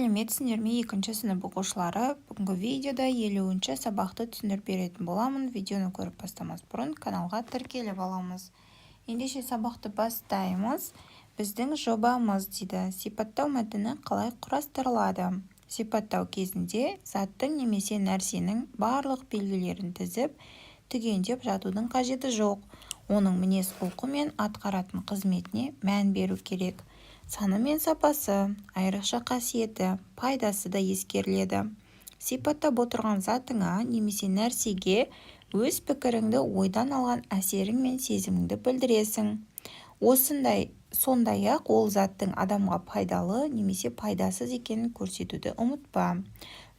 Сәлеметсіңдер ме, екінші сынып оқушылары! Бүгінгі видеода 50-ші сабақты түсіндіріп беретін боламын. Видеоны көріп бастамас бұрын каналға тіркеліп аламыз. Ендеше, сабақты бастаймыз. «Біздің жобамыз», – дейді. Сипаттау мәтіні қалай құрастырылады? Сипаттау кезінде заттың немесе нәрсенің барлық белгілерін тізіп, түгендеп жатудың қажеті жоқ. Оның мінез-құлқы мен атқаратын қызметіне мән беру керек. Саны мен сапасы, айрықша қасиеті, пайдасы да ескеріледі. Сипаттап отырған затыңа немесе нәрсеге өз пікіріңді, ойдан алған әсерің мен сезіміңді білдіресің. Осындай, сондай-ақ ол заттың адамға пайдалы немесе пайдасыз екенін көрсетуді ұмытпа.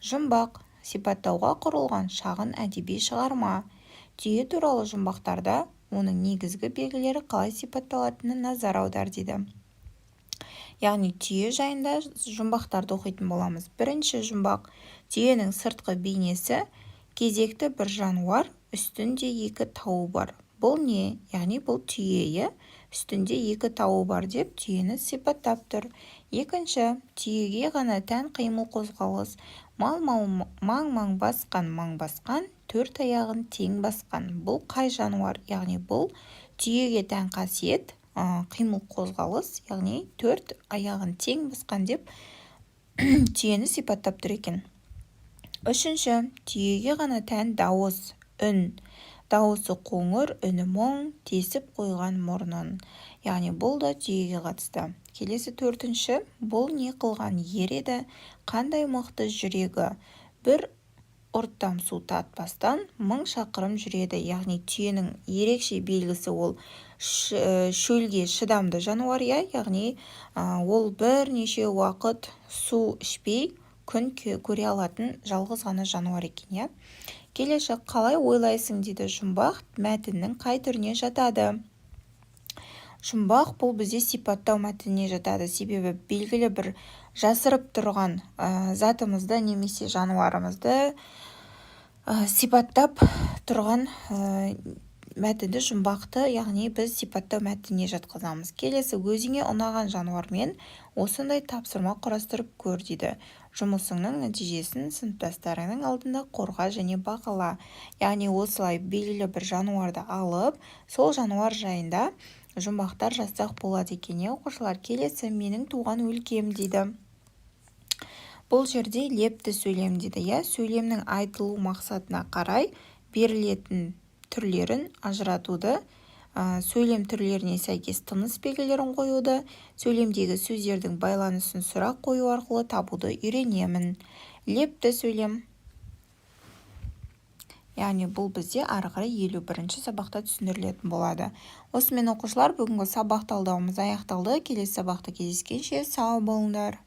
Жұмбақ – сипаттауға құрылған шағын әдеби шығарма. Түйе туралы жұмбақтарда оның негізгі белгілері қалай сипатталатынына назар аудар, дейді. Яғни түйе жайында жұмбақтарды оқитын боламыз. Бірінші жұмбақ: түйенің сыртқы бейнесі. Кезекті бір жануар. Үстінде екі тауы бар. Бұл не? Яғни бұл түйе, иә. Үстінде екі тауы бар деп түйені сипаттап тұр. Екінші: түйеге ғана тән қимыл, қозғалыс. Маң-маң басқан, маң басқан, төрт аяғын тең басқан. Бұл қай жануар? Яғни бұл түйеге тән қасиет, қимыл, қозғалыс, яғни төрт аяғын тең басқан деп түйені сипаттап тұр екен. Үшінші: түйеге ғана тән дауыс, үн. Дауысы қоңыр, үні мұң, тесіп қойған мұрнын. Яғни бұл да түйеге қатысты. Келесі, төртінші: бұл не қылған ер еді, қандай мықты жүрегі? Бір ұрттам су татпастан 1000 шақырым жүреді. Яғни түйенің ерекше белгісі – ол шөлге шыдамды жануар, иә. Яғни ол бірнеше уақыт су ішпей күн көре алатын жалғыз ғана жануар екен, иә. Келесі: «Қалай ойлайсың, – дейді, – жұмбақ мәтіннің қай түріне жатады?» Жұмбақ – бұл бізде сипаттау мәтініне жатады, себебі белгілі бір жасырып тұрған затымызды немесе жануарымызды сипаттап тұрған мәтінді, жұмбақты, яғни біз сипаттау мәтініне жатқызамыз. Келесі: «Өзіңе ұнаған жануармен осындай тапсырма құрастырып көр, – дейді. – Жұмысыңның нәтижесін сыныптастарыңның алдында қорға және бағала». Яғни осылай белгілі бір жануарды алып, сол жануар жайында жұмбақтар жазсақ болады екен, иә, оқушылар. Келесі: «Менің туған өлкем», – дейді. Бұл жерде лепті сөйлем дейді, иә. Сөйлемнің айтылу мақсатына қарай берілетін түрлерін ажыратуды, сөйлем түрлеріне сәйкес тыныс белгілерін қоюды, сөйлемдегі сөздердің байланысын сұрақ қою арқылы табуды үйренемін. Лепті сөйлем, яғни бұл бізде ары қарай 51-сабақта түсіндірілетін болады. Осымен, оқушылар, бүгінгі сабақ талдауымыз аяқталды. Келесі сабақта кездескенше сау болыңдар!